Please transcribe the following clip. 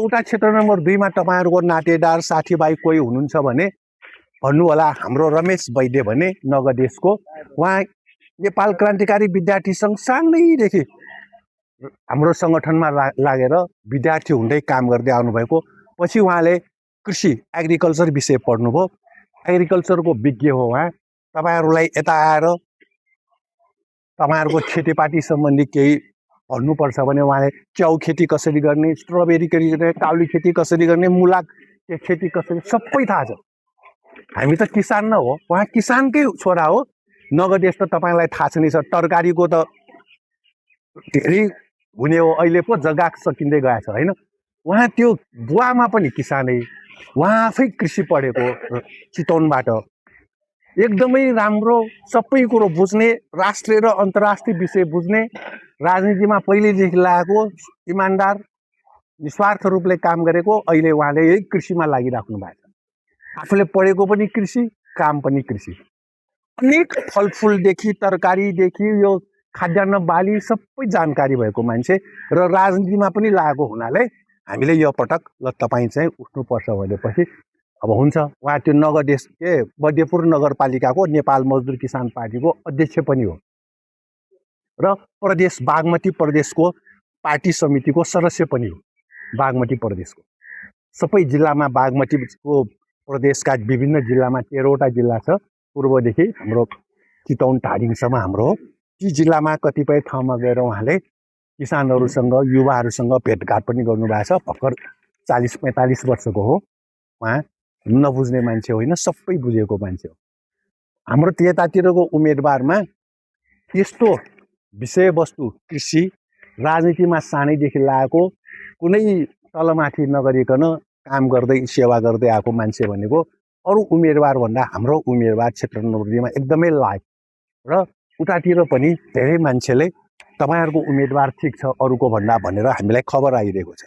उता क्षेत्र नम्बर 2 मा तपाईहरुको नातेदार साथीभाइ कोही हुनुहुन्छ भने भन्नु होला। हाम्रो रमेश वैद्य भने नगदेशको, उहाँ नेपाल क्रान्तिकारी विद्यार्थी संघ सानैदेखि हाम्रो संगठनमा लागेर विद्यार्थी हुँदै काम गर्दै आउनुभएको। पछि उहाँले कृषि एग्रिकल्चर विषय पढ्नुभयो, एग्रिकल्चरको विज्ञ हो उहाँ। तपाईहरुलाई यता आएर तपाईहरुको खेतीपाती सम्बन्धी केही भन्नुपर्छ भने उहाँले च्याउ खेती कसरी गर्ने, स्ट्रबेरी खेती गर्ने, काउली खेती कसरी गर्ने, मुला खेती कसरी, सबै थाहा छ। हामी त किसान न हो, उहाँ किसानकै छोरा हो। नगदेश त तपाईलाई थाहा छ नि सर, तरकारीको त धेरै हुने हो, अहिले पो जग्गा सकिँदै गएछ हैन। उहाँ त्यो बुवामा पनि किसानै, उहाँ आफै कृषि पढेको चितवनबाट, एकदमै राम्रो, सबै कुरो बुझ्ने, राष्ट्रिय र अन्तर्राष्ट्रिय विषय बुझ्ने, राजनीतिमा पहिलेदेखि लागेको, इमानदार, निस्वार्थ रूपले काम गरेको। अहिले उहाँले यही कृषिमा लागिराख्नु भएको छ। आफूले पढेको पनि कृषि, काम पनि कृषि। अनेक फलफुलदेखि तरकारीदेखि यो खाद्यान्न बाली सबै जानकारी भएको मान्छे र राजनीतिमा पनि लागेको हुनाले हामीले यो पटक ल तपाईँ चाहिँ उठ्नुपर्छ भनेपछि अब हुन्छ। उहाँ त्यो नगदेश के बद्यपुर नगरपालिकाको नेपाल मजदुर किसान पार्टीको अध्यक्ष पनि हो र प्रदेश बागमती प्रदेशको पार्टी समितिको सदस्य पनि हो। बागमती प्रदेशको सबै जिल्लामा, बागमतीको प्रदेशका विभिन्न जिल्लामा 13वटा जिल्ला छ, पूर्वदेखि हाम्रो चितवन धादिङसम्म हाम्रो हो। ती जिल्लामा कतिपय ठाउँमा गएर उहाँले किसानहरूसँग, युवाहरूसँग भेटघाट पनि गर्नुभएको छ। भर्खर 40-45 वर्षको हो उहाँ, नबुझ्ने मान्छे होइन, सबै बुझेको मान्छे हो। हाम्रो त्यतातिरको उम्मेदवारमा यस्तो विषयवस्तु कृषि, राजनीतिमा सानैदेखि लागेको, कुनै तलमाथि नगरिकन काम गर्दै सेवा गर्दै आएको मान्छे भनेको अरू उम्मेदवार भन्दा हाम्रो उम्मेदवार क्षेत्र नम्बर 2 मा एकदमै लायक र उतातिर पनि धेरै मान्छेले तपाईहरुको उम्मेदवार ठीक छ अरूको भन्दा भनेर हामीलाई खबर आइरहेको छ।